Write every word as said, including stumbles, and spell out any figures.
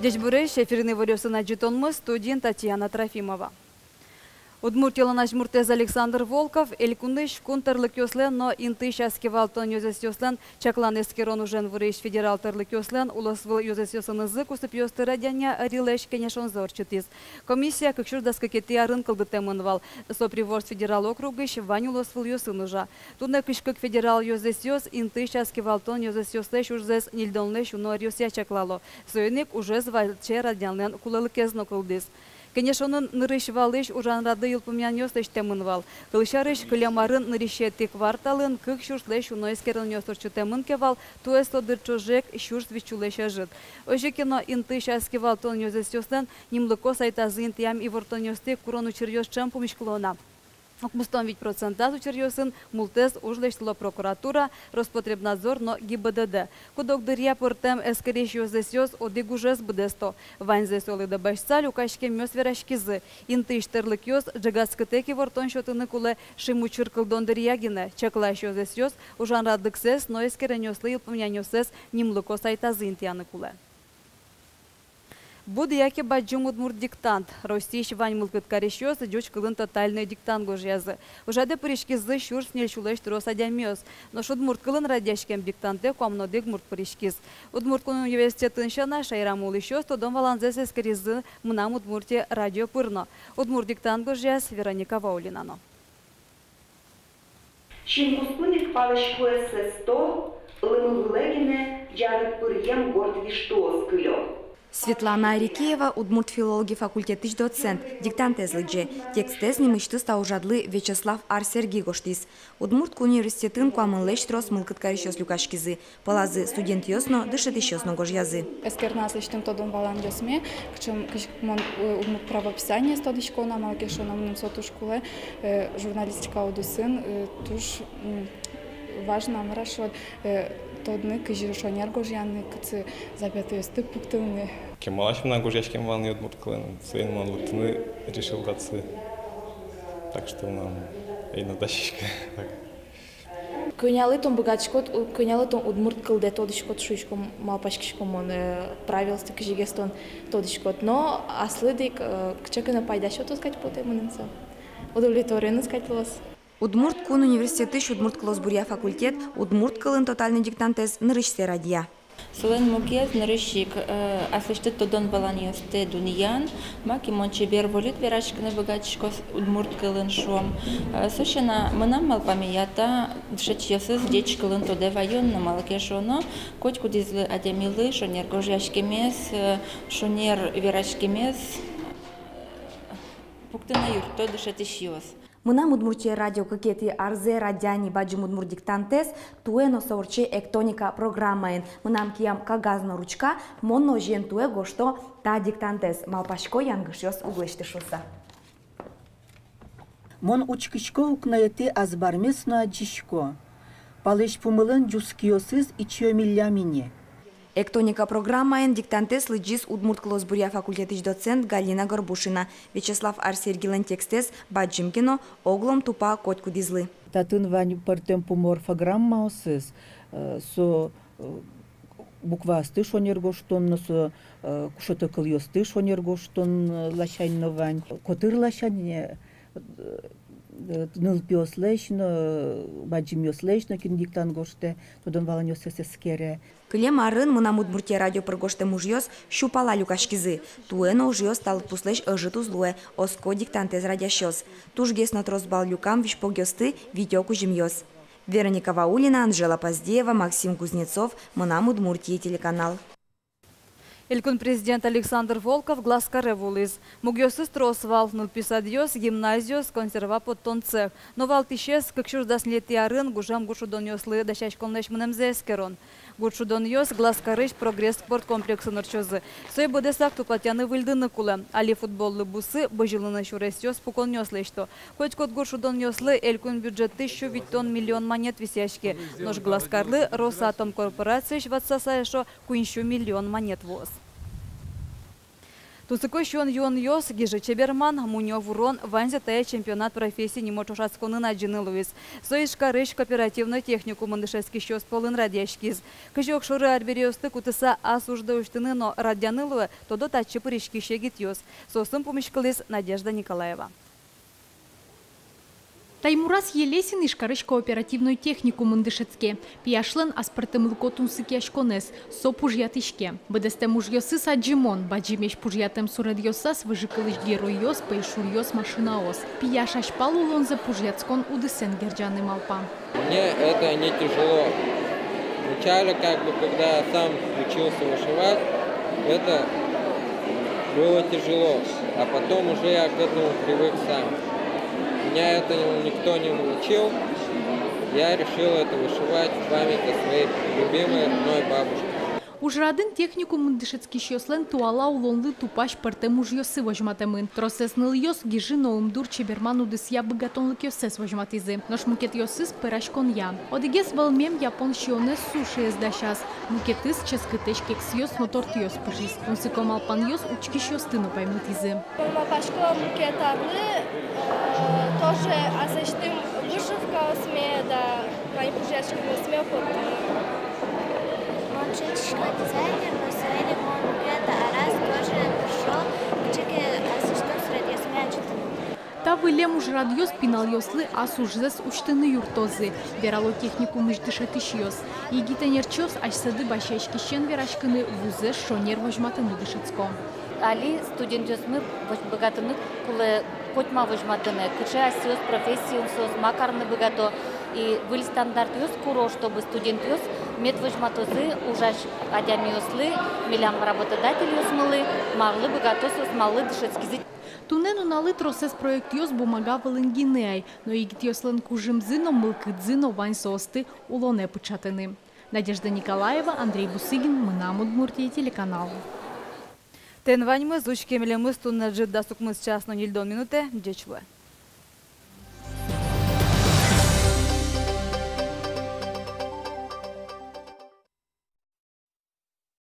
Ӟечбуресь! Эфирын иворъёсын адӟытонмы, студиын Татьяна Трофимова. Удмуртилэн азьмуртэз Александр Волков элькунысь кун тӧрлыкъёслэн но интыысь ас кивалтон ёзэсъёслэн чаклан-эскерон ужен вырись федерал тӧрлыкъёслэн улосвыл ёзэсъёсынызы кусыпъёсты радъянъя ӧрилэсь кенешонзэ ортчытӥз. Комиссия кык сюрс дас кыкетӥ арын кылдытэмын вал. Со Приволжск федерал округысь вань улосвылъёсын ужа. Туннэ кызь кык федерал ёзэсъёс интыысь ас кивалтон ёзэсъёслэсь ужзэс ньыльдонлэсь уно ӧръёсъя чаклало. Соин ик ужез валче радъянлэн кулэлыкез но кылдӥз. Кенешонын нырысь валысь ужанрады йылпумъянъёс лэсьтэмын вал. Кылсярысь, кылем арын нырысетӥ кварталын кык сюрслэсь уно эскеронъёс ортчытэмын ке вал, туэ со дыр ӵоже ик сюрс витьсюлэсь ӧжыт. Озьы ке но, интыысь ас кивалтон ёзэсъёслэн нимлыко сайтазы интыям ивортонъёсты курон учыръёс ӵем пумиськыло на. Укмыстон вить процентаз учыръёсын мултэс уж лэсьтыло прокуратура, Роспотребнадзор но ГИБДД. Куд-ог дыръя пӧртэм эскерись ёзэсъёс одӥг ужез быдэсто. Ваньзэ солы дыбасьыса, люкаськемъёс вераськизы: интыысь тӧрлыкъёс ӝегатскытэк ивортон сётыны кулэ шимучыр кылдон дыръя гинэ. Чаклась ёзэсъёс ужанрадлыксэс но эскеронъёслы йылпумъянъёссэс нимлыко сайтазы интыяны кулэ. Буд яке бадӟым удмурт диктант. Россиысь вань мылкыд карисьёс ӟуч кылын тотальной диктант гожъязы. Ужрадэ пыриськизы сюрс ньыльсюлэсь трос адямиос. Нош удмурт кылын радъяськем диктантэ куамын одӥг мурт пыриськиз. Удмурт кун университетын сяна, шаерамы улӥсьёс тодон-валанзэс эскеризы «Мынам Удмуртие» радио пыр но. Удмурт диктант гожъяз Вероника Ваулина но. Синкуспын ик палэзьку эсэсто, лымы вылэ гинэ ӟарыт пыръем горд виштыос кылё. Светлана Арикеева, удмурт филологи факультетысь доцент, диктантэз лыдӟе. Текстэз нимысьтыз та ужрадлы Вячеслав Ар-Серги гожтӥз. Удмурт кун университетын куамынлэсь трос мылкыд карисьёс люкаськизы. Пӧлазы студентъёс но, дышетӥсьёс но гожъязы. Эскерыны аслэсьтым тодон-валанъёсме, кыӵе, кызьы мон, э, удмурт правописаниез тодӥсько на, малы ке шуоно, мыным со туж кулэ, э, журналистика удысын, э, туж, м, важно, мар-а шуод, э, тодыны, кызьы шонер гожъяны, кытчы запятойёсты пуктыны. Кемалась мынам гожъяськем вал ни удмурт кылын, соин мон лыктыны решил татчы. Так что мынам ӧй но дасяськы. Так. Кӧнялы тон быгатӥськод, у-, кӧнялы тон удмурт кылдэ тодӥськод, шуисько, малпаськисько мон, э, правилоосты кызьы гес тон тодӥськод. Но аслыд ик, э, кыӵе ке но пайда сётоз кадь потэ мыным со. Удовлетворённость кадь луоз. Удмурт кун университетысь удмурт кылосбуръя факультет удмурт кылын тотальной диктантэз нырысьсэ радъя. Солэн мугез нырысь ик, э, аслэсьтыд тодон-валанъёстэ дунъян, маке мон чебер вольыт вераськыны быгатӥсько с-, удмурт кылын, шуом. Э, со сяна, мынам малпамея, та дышетӥсьёсыз ӟеч кылын тодэ ваён но, малы ке шуоно, котькудӥзлы адямилы шонер гожъяськемез, э, шонер вераськемез, э, пуктыны юртто дышетӥсьёс. «Мынам Удмуртие» радио кыкетӥ арзэ радъя ни бадӟым удмурт диктантэз. Туэ но со ортче «Эктоника» программаын. Мынам киям кагаз но ручка, мон но озьыен туэ гожто та диктантэз. Малпасько, янгышъёс уг лэсьты шуыса. Мон учкисько укноетӥ азбармес но адӟисько: палэзь пумылэн ӟуч киосыз ичиомиллям ини. «Эктоника» программаын диктантэз лыдӟиз удмурт кылосбуръя факультетысь доцент Галина Горбушина. Вячеслав Ар-Сергилэн текстэз бадӟым ке но, оглом тупа котькудӥзлы. Татын вань пӧртэм пумо орфограммаосыз, э, со, э, букваосты шонер гожтон но, со, э, кушето кылъёсты шонер гожтон, э, ласянь но вань, котыр ласянь, э, э, нылпиослэсь но, э, бадӟымъёслэсь но, кин диктант гожтэ, тодон-валанъёссэс эскере. Кылем арын «Мынам Удмуртие» радио пыр гожтэм ужъёс сю пала люкаськизы. Туэ но ужъёс та лыдпуслэсь ӧжыт уз луэ, оско диктантэз радъясьёс. Тужгес но трос балл люкам визьпогъёсты витё кузьымъёс. Вероника Ваулина, Анжела Поздеева, Максим Кузнецов, «Мынам Удмуртие» телеканал. Элькун президент Александр Волков Глазкаре вуылӥз. Мугъёсыз трос вал: нылпи садъёс, гимназиос, консерва поттон цех. Но валтӥсез — кык сюрс дас ньылетӥ арын гужем гурт шудонъёслы дасяськонлэсь мынэмзэ эскерон. Гурт шудонъёс Глазкарысь «Прогресс» спорткомплексын ортчозы. Сое быдэсак тупатъяны-выльдыны кулэ. Али футболлы бусы, бызьылыны сюресъёс, пуконъёс лэсьто. Котькуд гурт шудонъёслы элькун бюджетысь сю витьтон миллион манет висъяське. Нош Глазкарлы Росатом корпорациысь ватсаса эшшо куинь сю миллион манет вуоз. Тунсыко сиён-юонъёс, гижы чеберман, мунё вурон — ваньзэ тае «Чемпионат профессий» нимо ӵошатсконын адӟыны луиз. Со Ижкарысь кооперативной техникумын дышетскисьёс пӧлын радъяськиз. Кызьы огшоры арбериосты кутыса ас уждэ усьтыны но радъяны луэ, тодо татчы пыриськись егитъёс. Соосын пумиськылӥз Надежда Николаева. Таймураз Елесин Ижкарысь кооперативной техникумын дышетске. Пияшлэн аспӧртэмлыко тунсыкъяськонэз, со пужъятӥське. Быдэстэм ужъёсыз адӟымон: бадӟымесь пужъятэм суредъёсаз выжыкылысь геройёс, пӧйшуръёс, машинаос. Пияш азьпал улонзэ пужъятскон удысэн герӟаны малпа. Мне это не тяжело. Вначале, как бы, когда я сам учился вышивать, это было тяжело, а потом уже я к этому привык сам. Меня это никто не научил, я решил это вышивать в память о своей любимой родной бабушке. Ужрадын техникумын дышетскисьёслэн туала улонлы тупась пӧртэм ужъёссы возьматэмын. Тросэз нылъёс гижы но ымдур чеберман удысъя быгатонлыкъёссэс возьматӥзы, нош мукетъёсыз пӧраськонъя. Одӥгез вӧлмем япон сиёнэз сушиез дасяз, мукетыз ческытэсь кексъёс но тортъёс пыжиз. Тунсыко малпанъёс учкисьёсты но паймытӥзы. Малпасько, мукет арлы, э, тоже аслэсьтым вышивкаосме да ваньпужъяськонъёсме поттыны. Мон чечышка дизайнер, но соин ик мон мукет араз тоже пыжо кыӵе ке аслэсьтым суредъёсме адӟытыны. Та выллем ужрадъёс пиналъёслы ас ужзэс усьтыны юрттозы, верало техникумысь дышетӥсьёс. Егит ӧнерчиос асьсэды басьяськисен вераськыны, вузэз шонер возьматыны дышетско. Али студентъёсмы возь-, быгатыны кулэ котьма возьматыны, кыӵе асьсэос профессиын соос ма карыны быгато, и выль стандартъёс куро, чтобы студентъёс мед возьматозы ужась адямиослы, милям работодательёсмылы, малы быгато соос, малы дышетскизы. Туннэ нуналлы тросэз проектъёс бумага вылын гинэ ай, но егитъёслэн кужымзы но, мылкыдзы но вань соосты улонэ пыӵатыны. Надежда Николаева, Андрей Бусыгин, «Мынам Удмуртие» телеканал. Тӥни ваньмыз. Учке милемыз туннэ ӝыт дас укмыс час но ньыльдон минутэ. Ӟеч луэ.